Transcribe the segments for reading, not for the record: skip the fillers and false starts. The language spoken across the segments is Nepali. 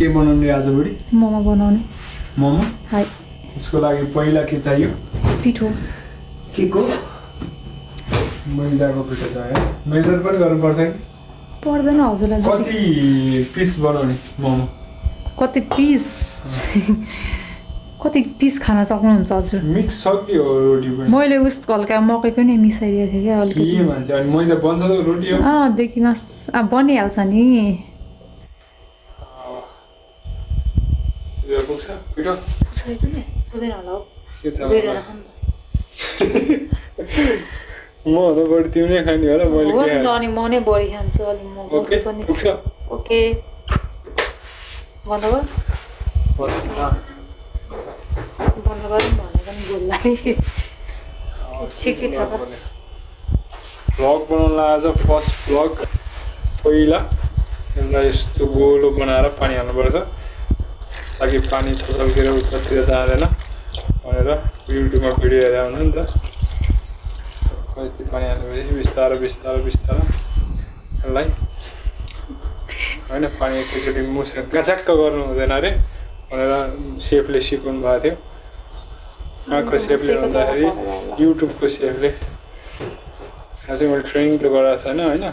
के बनाउने आज बुढी मोमो बनाउने मोमो हाय यसको लागि पहिला के चाहियो पिठो के को मैदाको पिठो चाहियो मेजर पनि गर्नुपर्छ कि पर्दैन हजुरलाई कति पिस बनाउने मोमो कति पिस खान सक्नुहुन्छ हजुर मिक्स छ कि हो रोटी पनि मैले उस हल्का मकैको नि मिसाइदिएको थिएँ क्या अलिकति के भन्छ अनि मैदा बन्छ त रोटी हो देखि मास बनिहाल्छ नि पुग्छ पिठो पुग्दैन होला के थाहा दुईजना खानु म त बढी तिमीले खाने होला मैले हो नि त अनि म नै बढी खान्छु अलि म ओके पनि पुग्छ ओके बन्द गर बन्द गर भनेको नि बोल्ला नि ठिकै छ त भ्लग बनाउन आज फर्स्ट भ्लग पहिला यसलाई यस्तो गोलो बनाएर पानी हाल्नुपर्छ ताकि पानी छल्केर उतातिर जाँदैन भनेर युट्युबमा भिडियो हेरेर हुन्छ नि त कति पानी हाल्नुपर्छ बिस्तारो यसलाई होइन पानी एकैचोटि मुसेर गचक्क गर्नु हुँदैन अरे भनेर सेफले सिकाउनु भएको थियो कहाँको सेफले भन्दाखेरि युट्युबको सेफले अझै मैले ट्रेनिङ त गराएको छैन होइन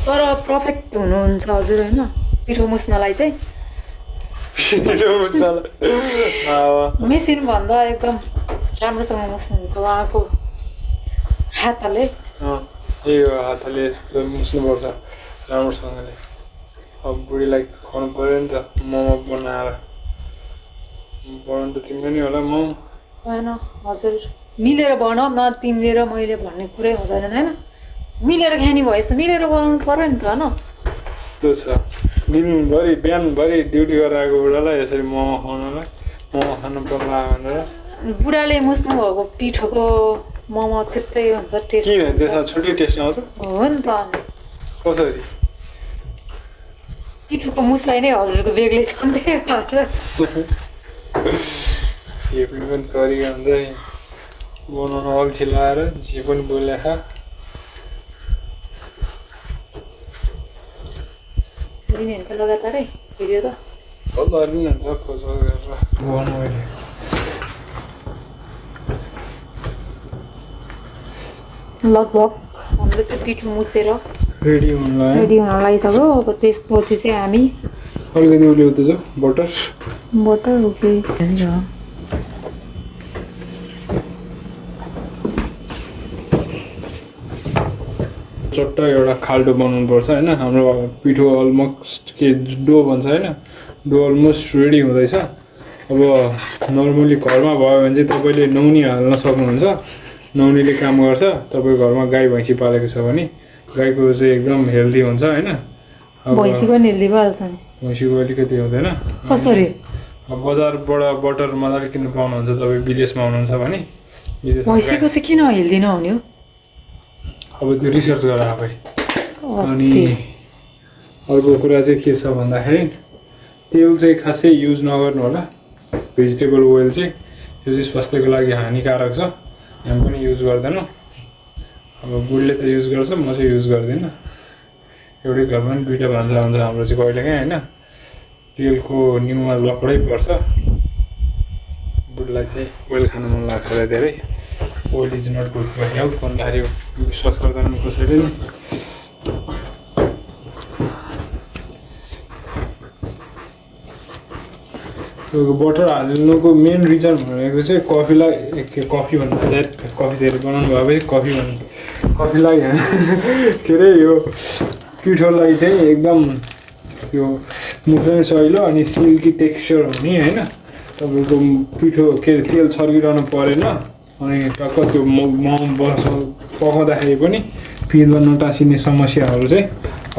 तर पर्फेक्ट हुनुहुन्छ हजुर होइन पिठो मुस्नलाई चाहिँ मेसिन भन्दा एकदम राम्रोसँग मुस्नुहुन्छ उहाँको हातले त्यही हो हातले यस्तो मुस्नुपर्छ राम्रोसँगले अब बुढीलाई खुवाउनु पऱ्यो नि त मोमो बनाएर बनाउनु त तिमीले नि होला मोमो होइन हजुर मिलेर बनाऊ न तिमीले र मैले भन्ने कुरै हुँदैन होइन मिलेर खाने भएछ मिलेर बनाउनु पर्यो नि त होइन यस्तो छ दिनभरि बिहानभरि ड्युटी गरेर आएको बुढालाई यसरी मोमो खुवाउनलाई मोमो खानु पर्ला भनेर बुढाले मुस्नु भएको पिठोको मोमो छिट्टै हुन्छ टेस्ट के त्यसमा छुट्टै टेस्ट आउँछ हो नि त कसरी पिठोको मुस्लाई नै हजुरको बेग्लै छ नि त्यही भएर सेपले पनि तरिका हुन्छ नि बनाउनु अल्छी लगाएर जे पनि बोलेखा लिने त लगातारै भिडियो त गर्नु हुन्छ कसो गरेर गर्नु मैले लगभग हाम्रो चाहिँ पिठो मुछेर रेडी हुन रेडी हुन लागिसक्यो अब त्यसपछि चाहिँ हामी अलिकति उयो त बटर ओके चट्ट एउटा खाल्टो बनाउनुपर्छ होइन हाम्रो पिठो अलमोस्ट के डो भन्छ होइन डो अलमोस्ट रेडी हुँदैछ अब नर्मली घरमा भयो भने चाहिँ तपाईँले नुनी हाल्न सक्नुहुन्छ नुनीले काम गर्छ तपाईँको घरमा गाई भैँसी पालेको छ भने गाईको चाहिँ एकदम हेल्दी हुन्छ होइन भैँसी पनि हेल्दी भइहाल्छ नि भैँसीको अलिकति हुँदैन कसरी बजारबाट बटर मजाले किन्नु पाउनुहुन्छ तपाईँ विदेशमा हुनुहुन्छ भने भैँसीको चाहिँ किन हेल्दी नहुने हो अब त्यो रिसर्च गरेर आफै अनि अर्को कुरा चाहिँ के छ भन्दाखेरि तेल चाहिँ खासै युज नगर्नु होला भेजिटेबल ओइल चाहिँ यो चाहिँ स्वास्थ्यको लागि हानिकारक छ हामी पनि युज गर्दैनौँ अब बुढीले त युज गर्छ म चाहिँ युज गर्दिनँ एउटै घरमा पनि दुईवटा भान्सा हुन्छ हाम्रो चाहिँ कहिलेकाहीँ होइन तेलको निउमा लकडै पर्छ बुढीलाई चाहिँ ओइल खानु मन लाग्छ र धेरै oil is not good for health भन्दाखेरि विश्वास गर्दैन कसैले नि बटर हाल्नुको मेन रिजन भनेको चाहिँ कफी भन्दा कफी धेरै बनाउनु भयो भने कफीलाई के अरे यो पिठोलाई चाहिँ एकदम त्यो मुख्य सहिलो अनि सिल्की टेक्स्चर हुने होइन तपाईँको पिठो के अरे तेल छर्किरहनु परेन अनि टक्क त्यो पकाउँदाखेरि पनि पिँध नटासिने समस्याहरू चाहिँ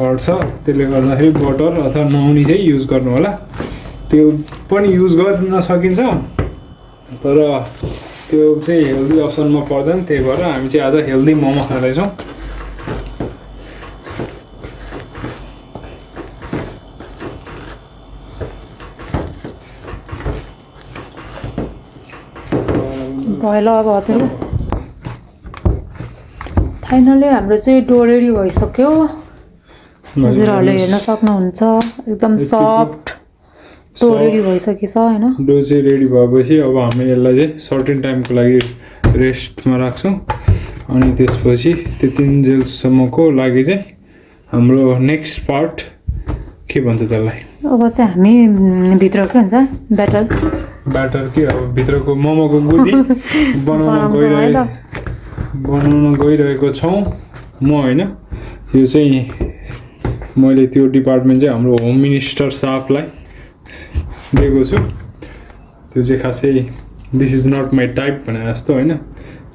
हट्छ त्यसले गर्दाखेरि बटर अथवा नुनी चाहिँ युज गर्नु होला त्यो पनि युज गर्न सकिन्छ तर त्यो चाहिँ हेल्दी अप्सनमा पर्दैन त्यही भएर हामी चाहिँ आज हेल्दी मोमो खाँदैछौँ भयो अब हजुर फाइनली हाम्रो चाहिँ डो रेडी भइसक्यो हजुरहरूले हेर्न सक्नुहुन्छ एकदम सफ्ट डो रेडी भइसकेछ होइन डो चाहिँ रेडी भएपछि अब हामी यसलाई चाहिँ सर्टेन टाइमको लागि रेस्टमा राख्छौँ अनि त्यसपछि त्यो 3 जेलसम्मको लागि चाहिँ हाम्रो नेक्स्ट पार्ट के भन्छ त्यसलाई अब चाहिँ हामी भित्र के भन्छ ब्याटर के अब भित्रको मोमोको गुदी बनाउन गइरहेको छौँ म होइन यो चाहिँ मैले त्यो डिपार्टमेन्ट चाहिँ हाम्रो होम मिनिस्टर साहबलाई दिएको छु त्यो चाहिँ खासै this is not my type भने जस्तो होइन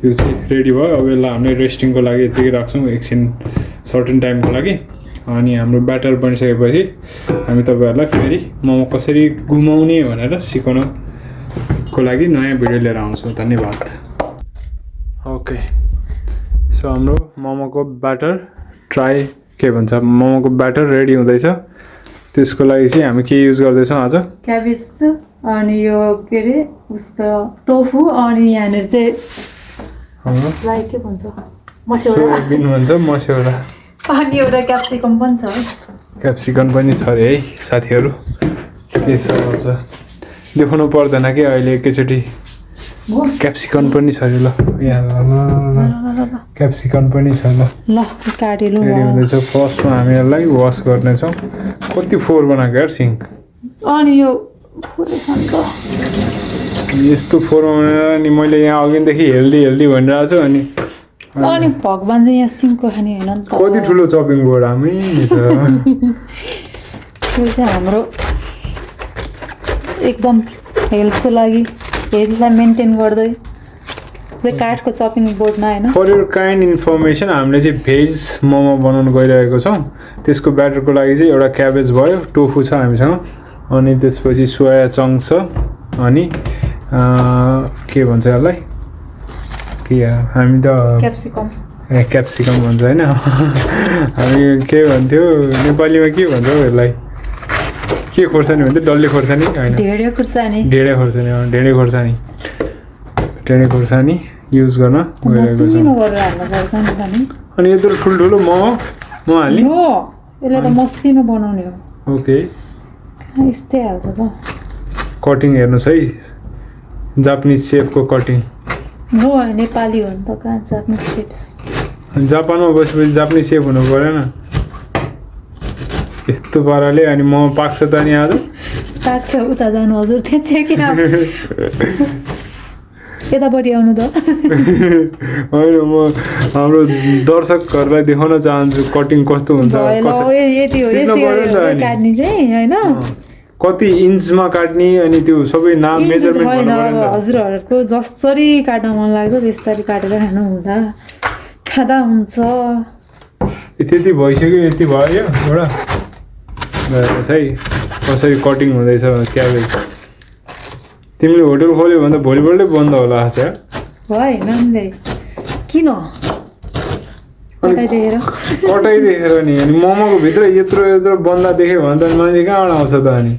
यो चाहिँ रेडी भयो अब यसलाई हामीले रेस्टिङको लागि यतिकै राख्छौँ एकछिन सर्टेन टाइमको लागि अनि हाम्रो ब्याटर बनिसकेपछि हामी तपाईँहरूलाई फेरि मोमो कसरी घुमाउने भनेर सिकाउनको लागि नयाँ भिडियो लिएर आउँछौँ धन्यवाद ओके सो हाम्रो मोमोको ब्याटर के भन्छ मोमोको ब्याटर रेडी हुँदैछ त्यसको लागि चाहिँ हामी के युज गर्दैछौँ आज क्याबेज अनि यो के अरे उसको टोफु अनि यहाँनिर चाहिँ के भन्छ सोयाबिन भन्छ मस्यौरा अनि एउटा क्याप्सिकम पनि छ क्याप्सिकम पनि छ अरे है साथीहरू के छ भन्छ देखाउनु पर्दैन कि अहिले एकैचोटि क्याप्सिकम पनि छ अरे ल यहाँ क्याप्सिकम पनि छ ल काटेलु हुँदैछ फर्स्टमा हामी यसलाई वास गर्नेछौँ कति फोहोर बनाएको यार सिङ्क अनि यो यस्तो फोहोर बनाएर अनि मैले यहाँ अघिदेखि हेल्दी भनिरहेको छु अनि भगवान् चाहिँ यहाँ सिङ्कको खाने होइन नि त कति ठुलो चपिङ बोर्ड हामी त्यो चाहिँ हाम्रो एकदम हेल्थको लागि हेल्थलाई मेन्टेन गर्दै काठको चपिङ बोर्डमा होइन फर यर काइन्ड इन्फर्मेसन हामीले चाहिँ भेज मोमो बनाउनु गइरहेको छौँ त्यसको ब्याटरको लागि चाहिँ एउटा क्याबेज भयो टोफु छ हामीसँग अनि त्यसपछि सोया चङ्क छ अनि के भन्छ यसलाई के हामी त क्याप्सिकम भन्छ होइन हामी के भन्थ्यो नेपालीमा के भन्छ हौ यसलाई के खोर्सानी भन्थ्यो डल्ले खोर्सानी होइन ढेँडे खोर्सानी युज गर्न गइरहेको छ अनि यत्रो ठुल्ठुलो मोमो हाल्ने यसलाई त मसिनो बनाउने हो ओके यस्तै हाल्छ त कटिङ हेर्नुहोस् है जापानिज सेफको कटिङ हो नेपाली हो नि त कहाँ जापानिज सेफ जापानमा बसेपछि जापानिज सेफ हुनु परेन यस्तो पाराले अनि मोमो पाक्छ त नि आज पाक्छ उता जानु हजुर त्यहाँ चाहिँ के यतापट्टि आउनु त होइन म हाम्रो दर्शकहरूलाई देखाउन चाहन्छु कटिङ कस्तो हुन्छ कति इन्चमा काट्ने अनि त्यो सबै नाम मेजरमेन्ट हजुरहरूको जसरी काट्न मन लाग्छ त्यसरी काटेर खाँदा हुन्छ त्यति भइसक्यो यति भयो एउटा है कसरी कटिङ हुँदैछ क्याबेज तिमीले होटल खोल्यो भने त भोलिपल्टै बन्द होला होइन किन कटाइदेखेर नि अनि मोमोको भित्र यत्रो बन्दा देख्यो भने त मान्छे कहाँबाट आउँछ त अनि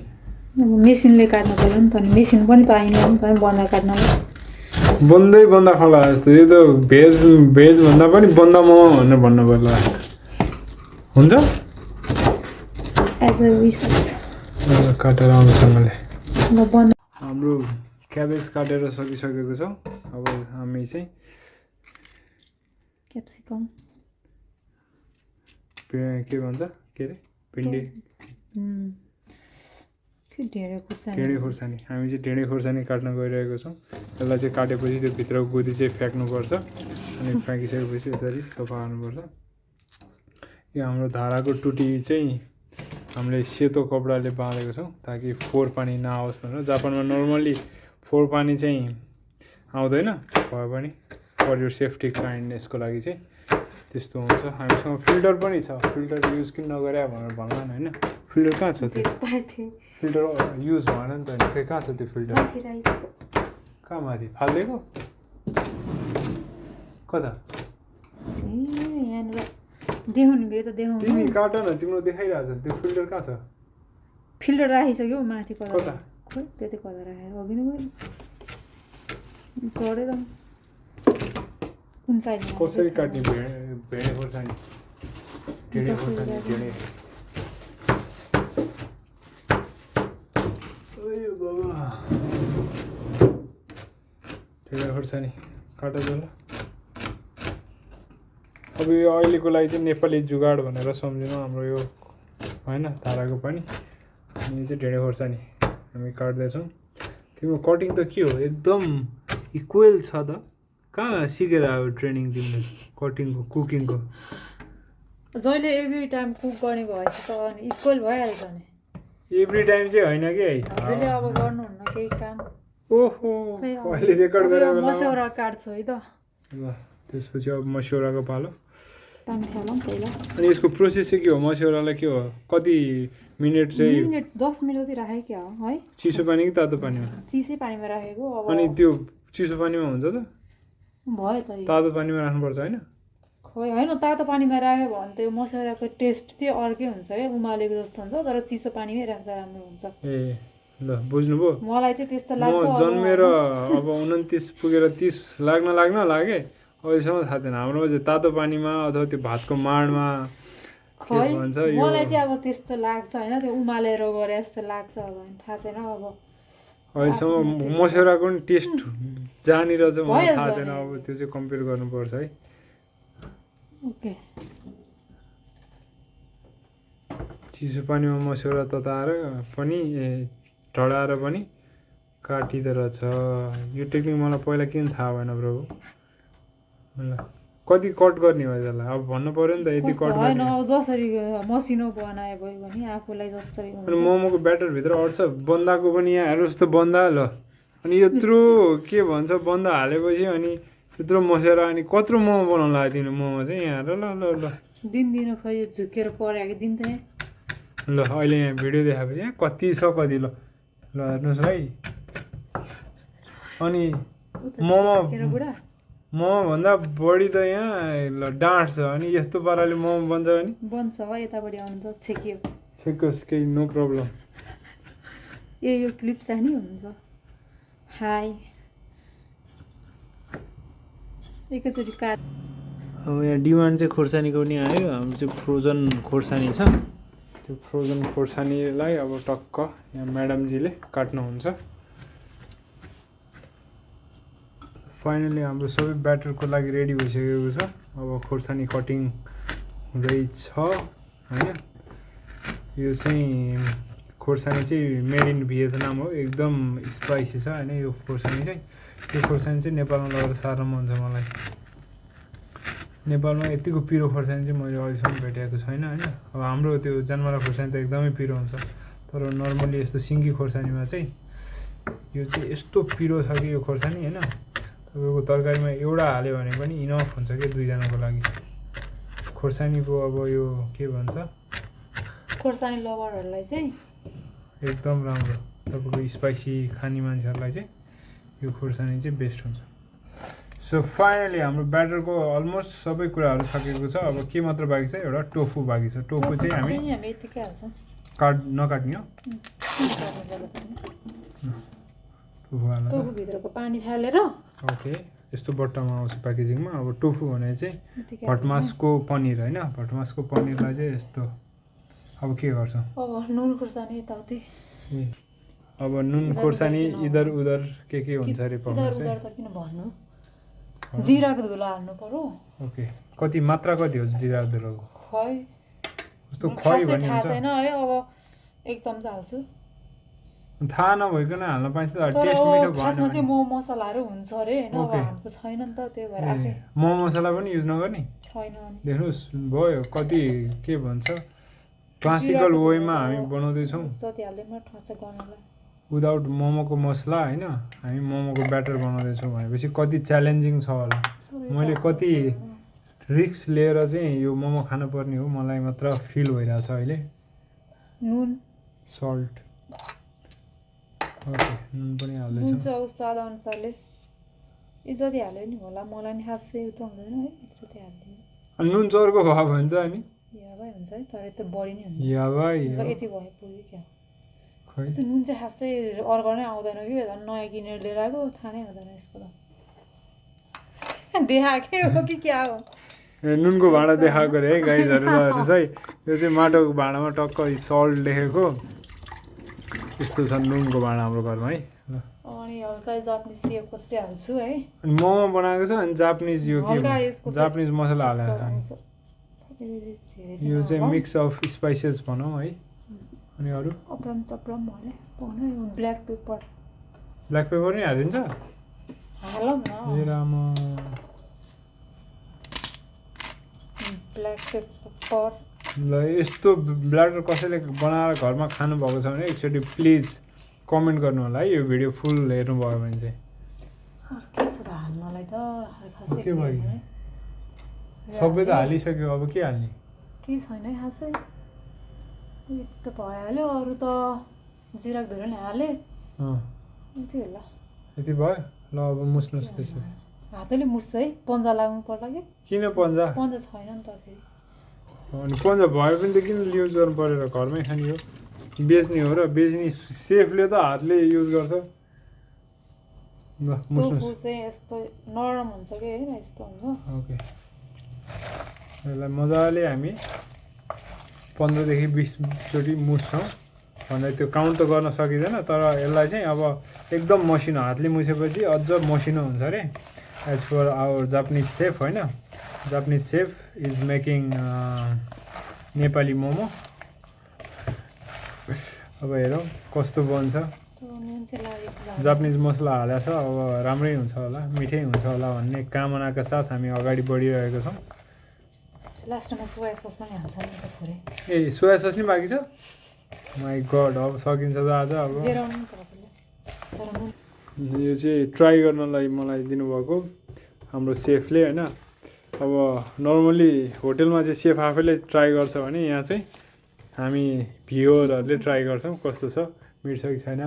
मेसिनले काट्नु पर्यो नि त अनि मेसिन पनि पाइने नि त बन्दा काट्नलाई बन्दा खाला जस्तो यो त भेज भन्दा पनि बन्दा मोमो भनेर भन्नु पर्ला हुन्छ एज अ विश काटेर आउँछसँगले हाम्रो क्याबेज काटेर सकिसकेको छ अब हामी चाहिँ क्याप्सिकम के भन्छ के अरे भिन्डी ढेँडे खोर्सानी हामी चाहिँ ढेँडे खोर्सानी काट्न गइरहेको छौँ यसलाई चाहिँ काटेपछि त्यो भित्रको गुदी चाहिँ फ्याँक्नुपर्छ अनि फ्याँकिसकेपछि यसरी सफा गर्नुपर्छ यो हाम्रो धाराको टुटी चाहिँ हामीले सेतो कपडाले बाँधेको छौँ ताकि फोहोर पानी नआओस् भनेर जापानमा नर्मल्ली फोहोर पानी चाहिँ आउँदैन भए पनि फर यो सेफ्टी काइन्डनेसको लागि चाहिँ त्यस्तो हुन्छ हामीसँग फिल्टर पनि छ फिल्टर युज किन नगरे भनेर भन्ला होइन फिल्टर कहाँ छ त्यो फिल्टर युज भएन नि त खै कहाँ छ त्यो फिल्टर कहाँ माथि फालिदिएको कता तिमी काट न तिम्रो देखाइरहेछ त्यो फिल्टर कहाँ छ फिल्टर राखिसक्यो माथि कता खोइ त्यति कता राखेर अघि नै मैले चढेर कुन साइड कसरी काट्ने भेडे खोर्सानी ढेँडे ओए बाबा ढेँडा खोर्सानी काटा जाला अब यो अहिलेको लागि चाहिँ नेपाली जुगाड भनेर सम्झिनु हाम्रो यो होइन धाराको पानी अनि यो चाहिँ ढेँडा खोर्सानी हामी काट्दैछौँ तिम्रो कटिङ त के हो एकदम इक्वल छ त कहाँ सिकेर आयो ट्रेनिङ तिमीले कटिङको कुकिङको जहिले एभ्री टाइम कुक गर्ने भएपछि त अनि इक्वल भइहाल्छ नि एभ्री टाइम चाहिँ होइन कि हजुरले अब गर्नुहुन्न केही काम ओहो अहिले रेकर्ड गरेर मस्यौरा काट्छु है त ल त्यसपछि अब मस्यौराको पालो पानी फालौँ पहिला अनि यसको प्रोसेस चाहिँ के हो मस्यौरालाई के हो कति मिनट चाहिँ मिनट 10 मिनट जति राखेको क्या हो है चिसो पानी कि तातो पानीमा चिसै पानीमा राखेको अब अनि त्यो चिसो पानीमा हुन्छ त भयो त तातो पानीमा राख्नुपर्छ होइन खोइ होइन तातो पानीमा राख्यो भने त्यो मसौराको टेस्ट चाहिँ अर्कै हुन्छ क्या उमालेको जस्तो हुन्छ तर चिसो पानीमै राख्दा राम्रो हुन्छ ए ल बुझ्नुभयो मलाई चाहिँ त्यस्तो म लाग्छ जन्मेर अब 29 पुगेर 30 लाग्न लागे अहिलेसम्म थाहा थिएन हाम्रोमा चाहिँ तातो पानीमा अथवा त्यो भातको माडमा खै मलाई चाहिँ अब त्यस्तो लाग्छ होइन त्यो उमालेर गरे जस्तो लाग्छ अब थाहा छैन अब अहिलेसम्म मसौराको पनि टेस्ट जहाँनिर चाहिँ मलाई थाहा भइहाल्छ थिएन अब त्यो चाहिँ कम्पेयर गर्नुपर्छ है ओके चिसो पानीमा मसौरा तताएर पनि ढडाएर पनि काटिँदो रहेछ यो टेक्निक मलाई पहिला किन थाहा भएन प्रभु ल कति कट गर्ने हो त्यसलाई अब भन्नु पऱ्यो नि त यति कट होइन गर्ने अब जसरी मसिनो बनाए भयो नि आफूलाई जसरी अनि मोमोको ब्याटरभित्र अट्छ बन्दाको पनि यहाँ हेर्नु जस्तो बन्दा ल अनि यत्रो के भन्छ बन्दा हालेपछि अनि यत्रो मसौरा अनि कत्रो मोमो बनाउनु लाग्यो तिमीले मोमो चाहिँ यहाँ हेर ल ल ल दिनु खै झुकेर परेको दिन त ल अहिले यहाँ भिडियो देखाएपछि यहाँ कति छ कति ल ल हेर्नुहोस् है अनि मोमोभन्दा बढी त यहाँ ल डाँट छ अनि यस्तो पाराले मोमो बन्छ भने बन्छ हो यतापट्टि आउनु त छेकियो छेकोस् केही नो प्रब्लम यो क्लिप्स राख्ने हुन्छ हाई एकैचोटि काट अब यहाँ डिमान्ड चाहिँ खोर्सानीको पनि आयो हाम्रो चाहिँ फ्रोजन खोर्सानी छ त्यो फ्रोजन खोर्सानीलाई अब टक्क यहाँ म्याडमजीले काट्नुहुन्छ फाइनली हाम्रो सबै ब्याटरको लागि रेडी भइसकेको छ अब खोर्सानी कटिङ हुँदैछ होइन यो चाहिँ खोर्सानी चाहिँ मेड इन भियतनाम हो एकदम स्पाइसी छ होइन यो खोर्सानी चाहिँ त्यो खोर्सानी चाहिँ नेपालमा लगेर साह्रो मन छ मलाई नेपालमा यतिको पिरो खोर्सानी चाहिँ मैले अहिलेसम्म भेटेको छैन होइन अब हाम्रो त्यो जन्मरा खोर्सानी त एकदमै पिरो हुन्छ तर नर्मली यस्तो सिङ्गी खोर्सानीमा चाहिँ यो चाहिँ यस्तो पिरो छ कि यो खोर्सानी होइन तपाईँको तरकारीमा एउटा हाल्यो भने पनि इनफ हुन्छ कि दुईजनाको लागि खोर्सानीको अब यो के भन्छ खोर्सानी लभरहरूलाई चाहिँ एकदम राम्रो तपाईँको स्पाइसी खाने मान्छेहरूलाई चाहिँ यो खोर्सानी चाहिँ बेस्ट हुन्छ सो फाइनली हाम्रो ब्याटरको अलमोस्ट सबै कुराहरू सकेको छ अब के मात्र बाँकी छ एउटा टोफु बाँकी छ टोफु चाहिँ हामी यतिकै हाल्छौँ नकाट्ने हो टोफु हाल्नु भित्रको पानी फालेर ओके यस्तो बट्टामा आउँछ प्याकेजिङमा अब टोफु भने चाहिँ भटमासको पनिर होइन भटमासको पनिरलाई चाहिँ यस्तो अब के गर्छ अब नुन खोर्सानी यताउति अब नुन खोर्सानी इधर उधर के हुन्छ अरे इधर उधर त किन भन्नु जिराको धुलो हाल्नु पर्यो ओके कति मात्रा कति हो जिराको धुलोको खै कस्तो खै भन्ने थाहा हुन्छ छैन है अब 1 चम्चा हाल्छु थाहा नभइकन हाल्न पाइन्छ त तर टेस्ट मिठो खासमा चाहिँ भएन मोमो मसलाहरू हुन्छ अरे होइन अब हाम्रो त छैन नि त त्यो भएर आफै मोमो मसला पनि युज नगर्ने छैन अनि देख्नुहोस् भयो कति के भन्छ क्लासिकल वेमा हामी बनाउँदैछौँ जति हाल्दैमा ठस गर्नलाई विदाउट मोमोको मसला होइन हामी मोमोको ब्याटर बनाउँदैछौँ भनेपछि कति च्यालेन्जिङ छ होला मैले कति रिस्क लिएर चाहिँ यो मोमो खानुपर्ने हो मलाई मात्र फिल भइरहेछ अहिले नुन सल्ट ओके नुन पनि हाल्दैछौँ नुन चाहिँ अब स्वाद अनुसारले जति हाल्यो नि होला मलाई नि खासै उता हुँदैन है जति हाल्दिनँ अनि नुन चर्को भयो भने त अनि याबै हुन्छ है तर यता बढी नै हुन्छ याबै यति भए पुग्यो क्या खै नुन चाहिँ खासै अर्काउनै आउँदैन कि झन् नयाँ किनेर लिएर आएको थाहा नै हुँदैन यसको त देखाएकै हो कि क्या हो नुनको भाँडा देखाएको अरे है गाइजहरू हेर्नुहोस् है यो चाहिँ माटोको भाँडामा टक्क सल्ट लेखेको यस्तो छ नुनको भाँडा हाम्रो घरमा है ल अनि हल्का जापानिज सेव कसै हाल्छु है अनि मोमो बनाएको छ अनि जापानिज यो हल्का के यसको जापानिज मसला हालेर खाने यो चाहिँ मिक्स अफ स्पाइसेस भनौँ है अनि अरू अप्राम चप्राम भने पाउने ब्ल्याक पेपर ब्ल्याक पेपर नै हालिदिन्छ हालौँ न ए राम ब्ल्याक पेपर ल यस्तो ब्ल्याटर कसैले बनाएर घरमा खानुभएको छ भने एकचोटि प्लिज कमेन्ट गर्नु होला है यो भिडियो फुल हेर्नुभयो भने चाहिँ के छ त हाल्नलाई त खासै के भयो सबै त हालिसक्यो अब के हाल्ने केही छैन है खासै यति त भइहाल्यो अरू त जिराक धुलो नि हालेँ यति होला यति भयो ल अब मुस्नुहोस् त्यसो हातैले मुस्छ है पन्जा लाग्नु पर्ला कि किन पन्जा पन्जा छैन नि त फेरि अनि पन्जा भयो भने त किन युज गर्नु परेर घरमै खाने हो बेच्ने हो र बेच्ने सेफले त हातले युज गर्छ ल टोफु मुस्नुहोस् चाहिँ यस्तो नरम हुन्छ कि होइन यस्तो हुन्छ ओके यसलाई मजाले हामी 15 देखि 20 चोटि मुस्छौँ भन्दा त्यो काउन्ट त गर्न सकिँदैन तर यसलाई चाहिँ अब एकदम मसिनो हातले मुछेपछि अझ मसिनो हुन्छ अरे as per our Japanese chef होइन Japanese chef is making Nepali momo अब हेरौँ कस्तो बन्छ जापानिज मसला हालेको छ अब राम्रै हुन्छ होला मिठै हुन्छ होला भन्ने कामनाका साथ हामी अगाडि बढिरहेको छौँ लास्टमा सोया सस पनि हाल्छ नि त थोरै ए सोया सस नि बाँकी छ माई गड अब सकिन्छ त आज अब डेराउनु नि त कसैले तर नुन यो चाहिँ ट्राई गर्नलाई मलाई दिनुभएको हाम्रो सेफले होइन अब नर्मली होटेलमा चाहिँ सेफ आफैले ट्राई गर्छ भने यहाँ चाहिँ हामी भ्युवरहरूले ट्राई गर्छौँ कस्तो छ मिठो छ कि छैन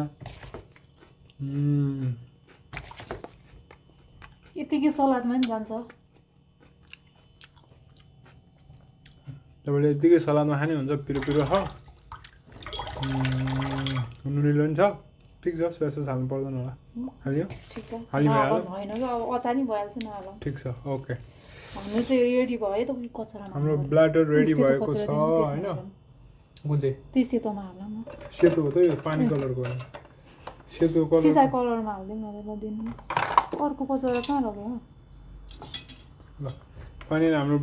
यतिकै सलादमा पनि जान्छ तपाईँले यतिकै सलादमा खाने हुन्छ पिरो पिरो छ नुनिलो पनि छ ठिक छ सोया सस हाल्नु पर्दैन होला हाल्यो ठिक छ हाली भइहाल्यो होइन कि अब अचार नि भइहाल्छ नहालौँ ठिक छ ओके हाम्रो चाहिँ रेडी भयो त उयो कचरामा हाम्रो ब्ल्याटर रेडी भएको छ होइन कुन चाहिँ त्यो सेतोमा हालौँ न सेतो हो त यो पानी कलरको होइन सेतो कलर सिसा कलरमा हालिदिउँ न नदिनु अर्को कचरा कहाँ लग्यो ल पानी हाम्रो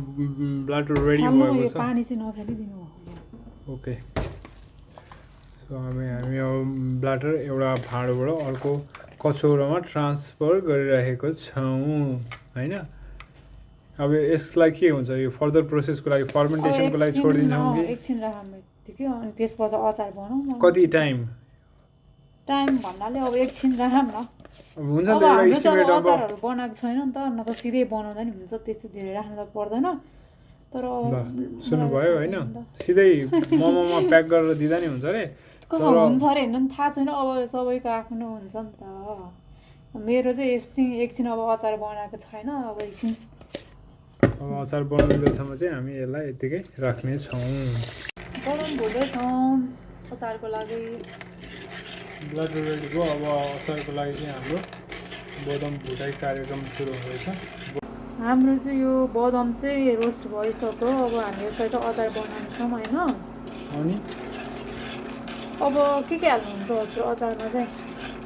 ब्ल्याटर रेडी हाल्नु भएको यो छ पानी चाहिँ नफालिदिनु ओके सो हामी अब ब्ल्याटर एउटा भाँडोबाट अर्को कचौरामा ट्रान्सफर गरिरहेको छौँ होइन अब यसलाई के हुन्छ यो फर्दर प्रोसेसको लागि फर्मेन्टेसनको लागि छोडिदिन्छौँ कि एकछिन राख्नु ठिकै अनि त्यसपछि अचार बनाउँ न कति टाइम टाइम भन्नाले अब एकछिन राखौँ न अब हुन्छ अब नि त एउटा हाम्रो चाहिँ इस्टिमेट अब अब अचारहरू बनाएको छैन नि त न त सिधै बनाउँदा नि हुन्छ त्यस्तो धेरै राख्नु त पर्दैन तर ल सुन्नुभयो होइन सिधै मोमोमा प्याक गरेर दिँदा नि हुन्छ अरे कसो हुन्छ अरे हेर्नु नि थाहा छैन अब सबैको आफ्नो हुन्छ नि त मेरो चाहिँ एकछिन अब अचार बनाएको छैन अब एकछिन अब अचार बनाउँदैछौँ चाहिँ हामी यसलाई यत्तिकै राख्नेछौँ बनाउनु हुँदैछौँ अचारको लागि ब्ल्याटर रेडी भयो अब अचारको लागि चाहिँ हाम्रो बदाम भुटाइ कार्यक्रम सुरु हुँदैछ हाम्रो चाहिँ यो बदाम चाहिँ रोस्ट भइसक्यो अब हामी यसलाई चाहिँ अचार बनाउँछौँ होइन अनि अब के हाल्नुहुन्छ हजुर अचारमा चाहिँ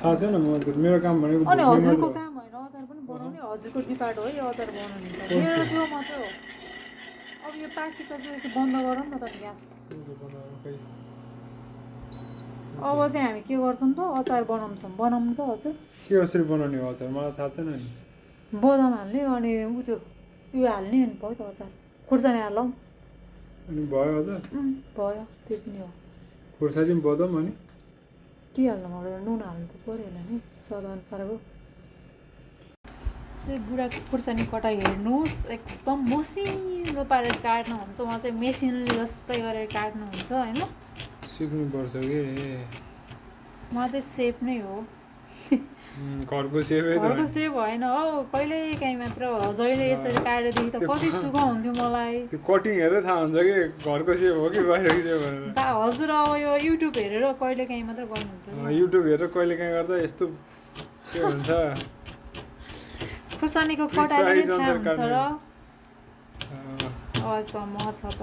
थाहा छैन म मेरो काम भनेको अनि हजुरको काम होइन अचार पनि बनाउने हजुरको डिपार्ट हो यो अचार बनाउनु मेरो त्यो मात्रै हो अब यो पाकिसक्यो यसो बन्द गरौँ न त ग्यास अब चाहिँ हामी के गर्छौँ त अचार बनाउँछौँ बनाउनु त हजुर के कसरी बनाउने हो अचार मलाई थाहा छैन नि बदाम हाल्ने अनि उ त्यो उयो हाल्ने अनि भयो त अचार खुर्सानी हालौँ अनि भयो अझ भयो त्यो पनि हो खुर्सानी बदाम अनि के हाल्नु पर्यो नुन हाल्नु त पऱ्यो होला नि स्वादअनुसारको चाहिँ बुढाको खुर्सानी कटाइ हेर्नुहोस् एकदम मसिनो पारेर काट्नुहुन्छ उहाँ चाहिँ मेसिन जस्तै गरेर काट्नुहुन्छ होइन सिक्नुपर्छ कि उहाँ चाहिँ सेफ नै हो घरको सेफै घरको सेफ होइन हौ कहिलेकाहीँ मात्र जहिले यसरी काटेदेखि त कति सुख हुन्थ्यो मलाई त्यो कटिङ हेरेर थाहा हुन्छ कि घरको सेफ हो कि बाहिरको सेफ भनेर हजुर अब यो युट्युब हेरेर कहिलेकाहीँ मात्र गर्नुहुन्छ युट्युब हेरेर कहिलेकाहीँ गर्दा यस्तो के हुन्छ खुर्सानीको कटाइले नै थाहा हुन्छ र अचम्म छ त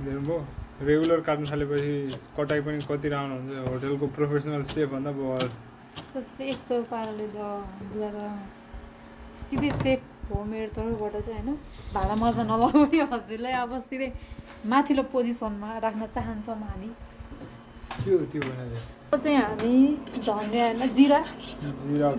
हेर्नुभयो रेगुलर काट्नु थालेपछि कटाइ पनि कति राम्रो हुन्छ होटलको प्रोफेसनल सेफ भन्दा भयो यस्तो पाराले त बुढा त सिधै सेफ हो मेरो तर्फबाट चाहिँ होइन भाडा मजा नलाउने हजुरलाई अब सिधै माथिल्लो पोजिसनमा राख्न चाहन्छौँ हामी के हो त्यो भने अब चाहिँ हामी धनियाँ होइन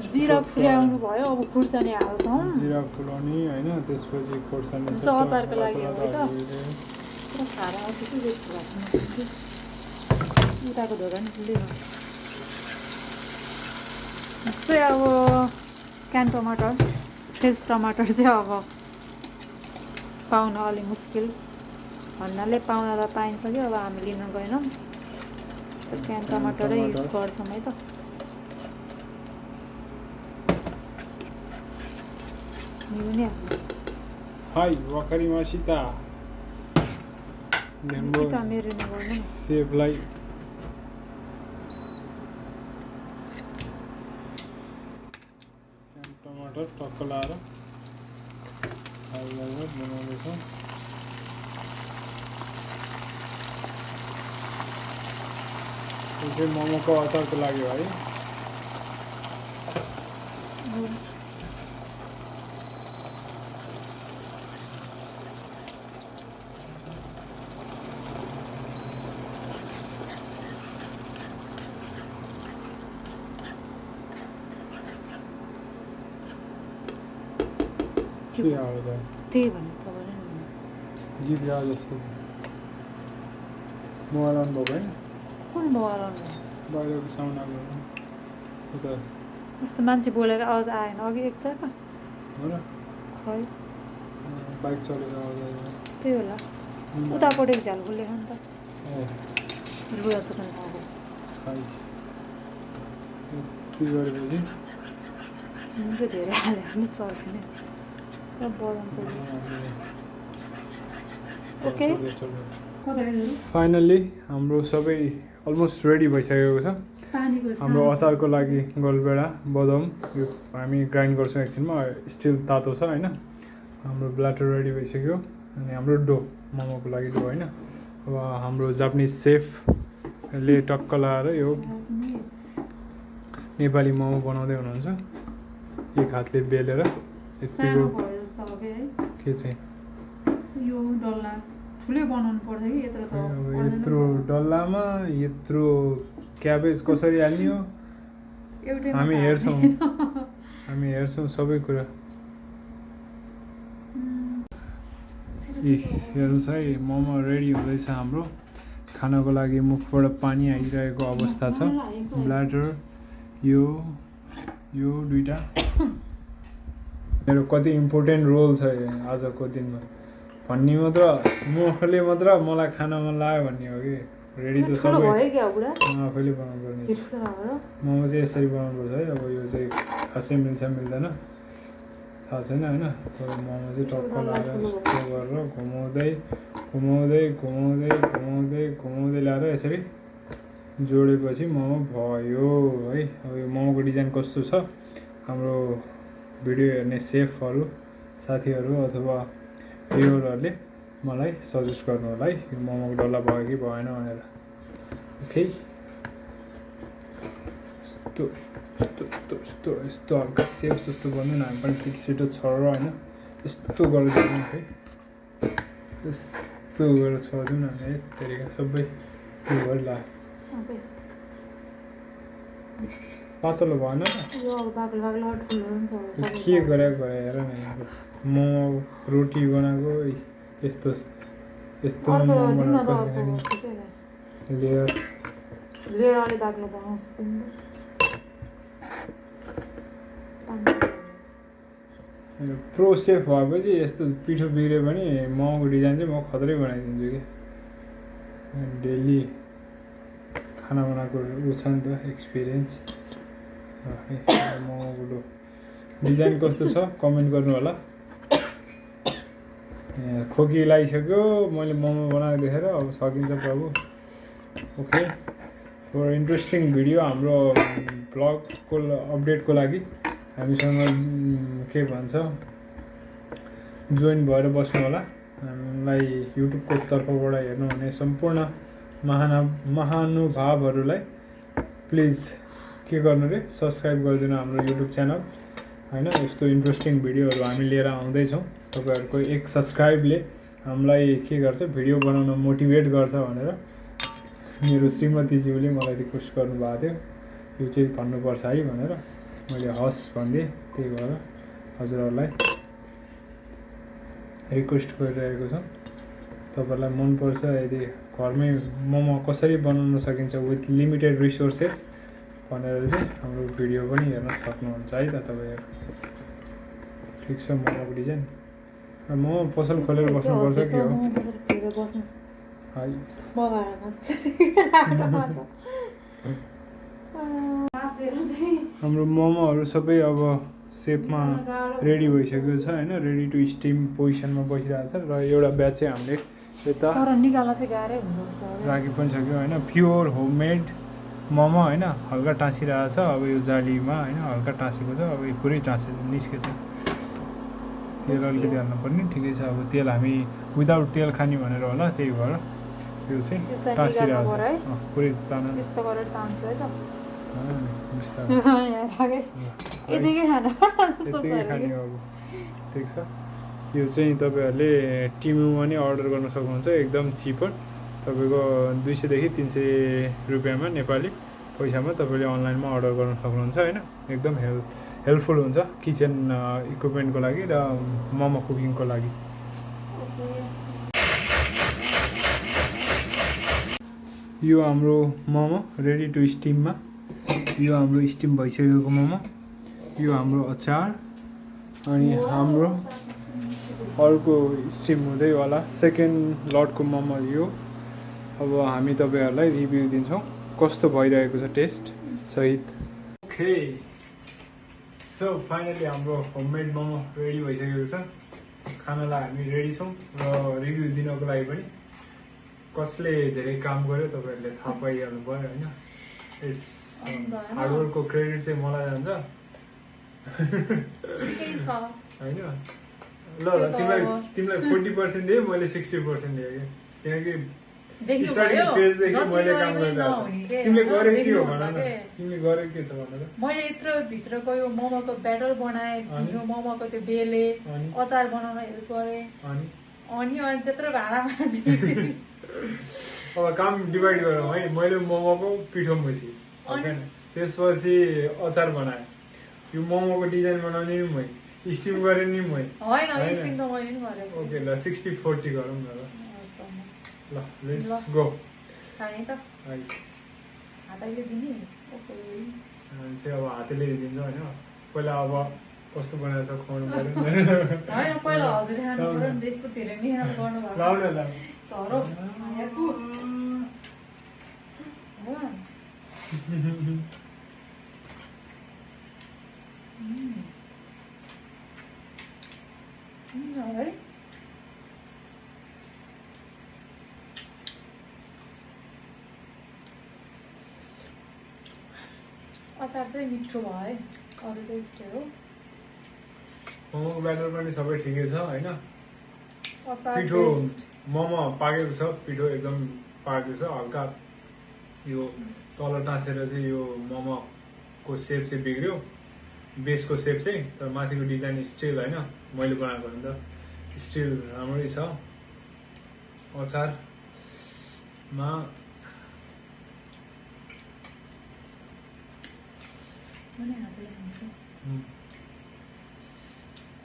जिरा फुल्याउनु भयो अब खुर्सानी हाल्छौँ जिरा फुलाउने होइन त्यसपछि खोर्सानी चाहिँ अचारको लागि हो है त पुरा खारा आउँछ कि बेसी भएको उताको धोका नि फुल्यो चाहिँ अब क्यान टमाटर फ्रेस टमाटर चाहिँ अब पाउन अलि मुस्किल भन्नाले पाउन त पाइन्छ कि अब हामी लिन गएनौँ क्यान टमाटरै युज गर्छौँ है त हाई वकरी मसिता मेरो गर्नु सेफलाई टमाटर टक्क लाएर बनाउँदैछौँ यो चाहिँ मोमोको अचारको लागि हो है के आउँछ त्यही भने तपाईँले गीत गाए जस्तो मोबाइल अन भएको होइन कुन मोबाइल बाहिरको साउन्ड आएको उता यस्तो मान्छे बोलेर आवाज आएन अघि एकताका हो र खै बाइक चलेर आउँदा त्यही होला उतापट्टि झ्याल बोलेको नि त ए लुगा सुकाउनु आएको खै के गरेपछि हुन्छ धेरै हाल्यो भने चल्दैन बढाउनु ओके फाइनल्ली हाम्रो सबै अलमोस्ट रेडी भइसकेको छ हाम्रो अचारको लागि गोलभेडा बदाम यो हामी ग्राइन्ड गर्छौँ एकछिनमा स्टिल तातो छ होइन हाम्रो ब्ल्याटर रेडी भइसक्यो अनि हाम्रो डो मोमोको लागि डो होइन अब हाम्रो जापानिज सेफले टक्क लगाएर यो नेपाली मोमो बनाउँदै हुनुहुन्छ एक हातले बेलेर यतिको के चाहिँ यो डल्ला ठुलै बनाउनु पर्छ कि यत्रो त यत्रो डल्लामा यत्रो क्याबेज कसरी हाल्ने हो हामी हेर्छौँ सबै कुरा हेर्नुहोस् है मोमो रेडी हुँदैछ हाम्रो खानको लागि मुखबाट पानी आइरहेको अवस्था छ ब्ल्याटर यो दुईटा मेरो कति इम्पोर्टेन्ट रोल छ आजको दिनमा भन्ने मात्र मुखले मात्र मलाई खान मन लाग्यो भन्ने हो कि रेडी त सबै आफैले बनाउनु पर्ने मोमो चाहिँ यसरी बनाउनुपर्छ है अब यो चाहिँ खासै मिल्छ मिल्दैन थाहा छैन होइन तर मोमो चाहिँ टक्क लगाएर यस्तो गरेर घुमाउँदै ल्याएर यसरी जोडेपछि मोमो भयो है अब यो मोमोको डिजाइन कस्तो छ हाम्रो भिडियो हेर्ने सेफहरू साथीहरू अथवा भ्युअरहरूले मलाई सजेस्ट गर्नु होला है यो मोमोको डल्ला भयो कि भएन भनेर ओके यस्तो हल्का सेफ जस्तो गर्नु न हामी पनि छिटो छोडेर होइन यस्तो गरेर दिनु है यस्तो गरेर छोडिदिउँ न है त्यतिका सबै उयो गरेर ला पातलो भएन के गरे हेर न मोमो रोटी बनाएको यस्तो लेयर प्रो सेफ भएपछि यस्तो पिठो बिग्रियो भने मोमोको डिजाइन चाहिँ म खतरै बनाइदिन्छु कि डेली खाना बनाएको ऊ छ नि त एक्सपिरियन्स मोमोको डिजाइन कस्तो छ कमेन्ट गर्नु होला खोकी लगाइसक्यो मैले मोमो बनाएको देखेर अब सकिन्छ प्रभु ओके फर इन्ट्रेस्टिङ भिडियो हाम्रो ब्लगको अपडेटको लागि हामीसँग के भन्छ जोइन भएर बस्नु होला हामीलाई युट्युबको तर्फबाट हेर्नुहुने सम्पूर्ण महानुभावहरूलाई प्लिज के गर्नु रे सब्सक्राइब गरिदिनु हाम्रो युट्युब च्यानल होइन। यस्तो इन्ट्रेस्टिङ भिडियोहरू हामी लिएर आउँदैछौँ। तपाईँहरूको एक सब्सक्राइबले हामीलाई के गर्छ भिडियो बनाउन मोटिभेट गर्छ भनेर मेरो श्रीमतीज्यूले मलाई रिक्वेस्ट गर्नुभएको थियो, यो चाहिँ भन्नुपर्छ है भनेर मैले हस् भनिदिएँ। त्यही भएर हजुरहरूलाई रिक्वेस्ट गरिरहेको छ। तपाईँहरूलाई मनपर्छ यदि घरमै मोमो कसरी बनाउन सकिन्छ विथ लिमिटेड रिसोर्सेस भनेर चाहिँ हाम्रो भिडियो पनि हेर्न सक्नुहुन्छ है त तपाईँहरू। ठिक छ मोमोको डिजाइन मोमो पसल खोलेर बस्नुपर्छ के हो है। हाम्रो मोमोहरू सबै अब सेपमा रेडी भइसकेको छ होइन, रेडी टु स्टिम पोजिसनमा बसिरहेको छ र एउटा ब्याच चाहिँ हामीले यता राखी पनि सक्यो होइन। प्योर होममेड मोमो होइन, हल्का टाँसिरहेको छ अब यो जालीमा होइन, हल्का टाँसेको छ अब यो पुरै निस्केछ। तेल अलिकति हाल्नुपर्ने ठिकै छ। अब तेल हामी विदाउट तेल खाने भनेर होला, त्यही भएर यो चाहिँ टाँसिरहेको छ पुरै तान्नु। यतिकै खाने अब ठिक छ। यो चाहिँ तपाईँहरूले टिमुमा नि अर्डर गर्न सक्नुहुन्छ, एकदम चिपर। तपाईँको 200 देखि 300 रुपियाँमा नेपाली पैसामा तपाईँले अनलाइनमा अर्डर गर्न सक्नुहुन्छ होइन। एकदम हेल्पफुल हुन्छ किचन इक्विपमेन्टको लागि र मोमो कुकिङको लागि। यो हाम्रो मोमो रेडी टु स्टिममा, यो हाम्रो स्टिम भइसकेको मोमो, यो हाम्रो अचार अनि हाम्रो अर्को स्टिम हुँदैवाला सेकेन्ड लटको मोमो यो। अब हामी तपाईँहरूलाई रिभ्यू दिन्छौँ कस्तो भइरहेको छ टेस्ट सहित। ओके सो फाइनली हाम्रो होममेड मोमो रेडी भइसकेको छ। खानालाई हामी रेडी छौँ र रिभ्यू दिनको लागि पनि कसले धेरै काम गर्यो तपाईँहरूले थाहा पाइहाल्नु पऱ्यो होइन। इट्स हार्डवर्कको क्रेडिट चाहिँ मलाई जान्छ होइन। ल तिमीलाई 40% दिएँ, मैले 60% दिएँ कि किनकि स्टार्टिङ पेजदेखि मैले काम गरिरहेको छु। तिमीले गरेको के हो भन न, तिमीले गरेको के छ भन त। मैले यत्रो भित्रको यो मोमोको ब्याटर बनाएँ, यो मोमोको त्यो बेले अचार बनाउन हेल्प गरेँ अनि त्यत्रो भाँडा माझेँ। अब काम डिभाइड गरौँ है। मैले मोमोको पिठो मुछी होइन, त्यसपछि अचार बनाएँ, यो मोमोको डिजाइन बनाउने नि मै, स्टिम गरेँ नि मै होइन। ओके ल 60-40 गरौँ न ल। ल लेट्स गो। खाने त हातैले दिने चाहिँ अब हातैले दिन्छ होइन। पहिला अब कस्तो बनाएको छ खुवाउनु पर्यो होइन, पहिला हजुर खानु पर्यो नि, त्यस्तो धेरै मिहिनेत गर्नु भएको लाउन ल झरो है। अचार चाहिँ मिठो भयो है, अरू चाहिँ यस्तै हो। मोमोको ब्याटर पनि सबै ठिकै छ होइन। अचार पिठो मोमो पाकेको छ, पिठो एकदम पाकेको छ। हल्का यो तल टाँसेर चाहिँ यो मोमोको सेप चाहिँ बिग्रियो, बेसको सेप चाहिँ, तर माथिको डिजाइन स्टिल होइन मैले बनाएको भने त स्टिल राम्रै छ। अचारमा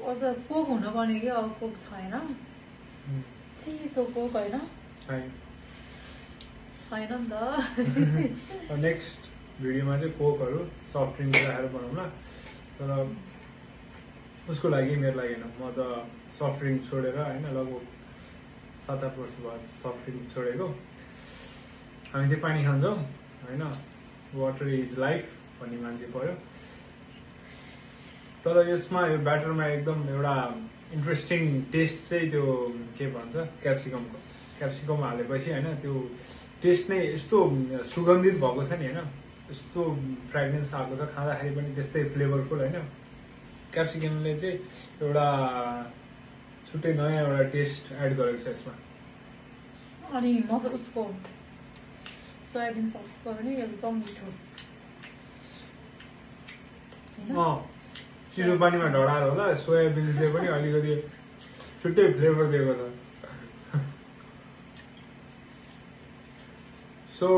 अझ कोक हुनुपर्ने कि अब कोक छैन, चिसो कोक होइन छैन नि त। नेक्स्ट भिडियोमा चाहिँ कोकहरू सफ्ट ड्रिङ्क राखेर बनाउँला, तर उसको लागि मेरो लागि होइन। म त सफ्ट ड्रिङ्क छोडेर होइन लगभग 7-8 वर्ष भयो सफ्ट ड्रिङ्क छोडेको। हामी चाहिँ पानी खान्छौँ होइन, वाटर इज लाइफ भन्ने मान्छे पऱ्यो। तर यसमा यो ब्याटरमा एकदम एउटा इन्ट्रेस्टिङ टेस्ट चाहिँ त्यो के भन्छ क्याप्सिकम हालेपछि होइन, त्यो टेस्ट नै यस्तो सुगन्धित भएको छ नि होइन, यस्तो फ्रेग्रेन्स आएको छ, खाँदाखेरि पनि त्यस्तै फ्लेभरफुल होइन। क्याप्सिकमले चाहिँ एउटा छुट्टै नयाँ एउटा टेस्ट एड गरेको छ यसमा। अनि म त उसको सोयाबिन ससको पनि एकदम मिठो चिसो पानीमा ढडाएर होला सोयाबिनले पनि अलिकति छुट्टै फ्लेभर दिएको छ। सो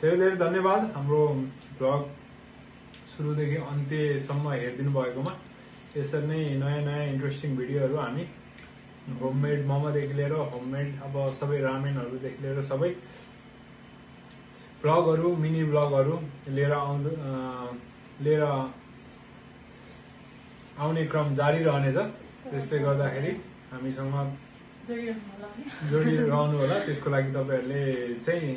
धेरै धेरै धन्यवाद हाम्रो भ्लग सुरुदेखि अन्त्यसम्म हेरिदिनु भएकोमा। यसरी नै नयाँ नयाँ इन्ट्रेस्टिङ भिडियोहरू हामी होममेड मोमोदेखि लिएर होममेड अब सबै रामेनहरूदेखि लिएर सबै भ्लगहरू मिनी भ्लगहरू लिएर आउने क्रम जारी रहनेछ। त्यसले गर्दाखेरि हामीसँग जोडिरहनु होला। त्यसको लागि तपाईँहरूले चाहिँ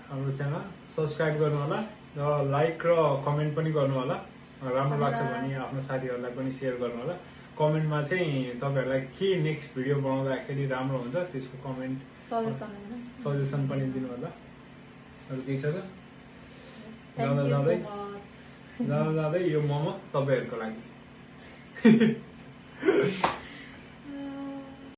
हाम्रो च्यानल सब्सक्राइब गर्नु होला र लाइक र कमेन्ट पनि गर्नु होला। राम्रो लाग्छ भने आफ्नो साथीहरूलाई पनि सेयर गर्नु होला। कमेन्टमा चाहिँ तपाईँहरूलाई के नेक्स्ट भिडियो बनाउँदाखेरि राम्रो हुन्छ त्यसको कमेन्ट सजेसन पनि दिनु होला। अरू केही छ त? जाँदा जाँदै यो मोमो तपाईँहरूको लागि